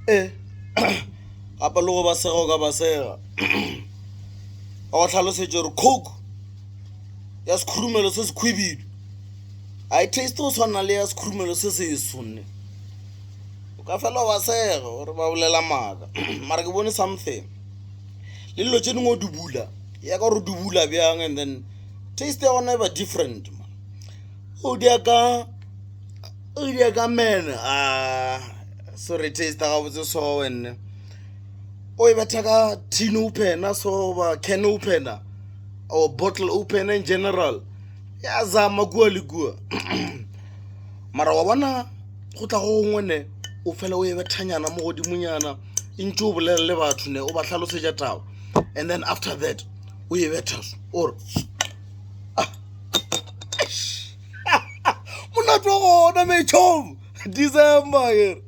E gape le go ba sega o ka ba sega ba go hlalosetše gore coke ya sekhurumelo se sekhwibidu ga e taste go swana le ya sekhurumelo se seso nne. O ka fela wa ba sega gore ba bolela maaka mara ke bone something le dilo tše dingwe o di bula ya ka gore o di bula bjang and then taste ya gona e ba different man. O di ya ka o di ya ka man ah sorry taste gabotse so wenne o e betha ka tin opener so goba can opener or bottle opener in general ya zama kua le kua mara wa bona go tla go gongwe ne o fela o e bethanyana mo godimonyana e ntse o bolela le batho ne o ba hlalosetša taba and then after that o e betha or monate wa gona metšhom december.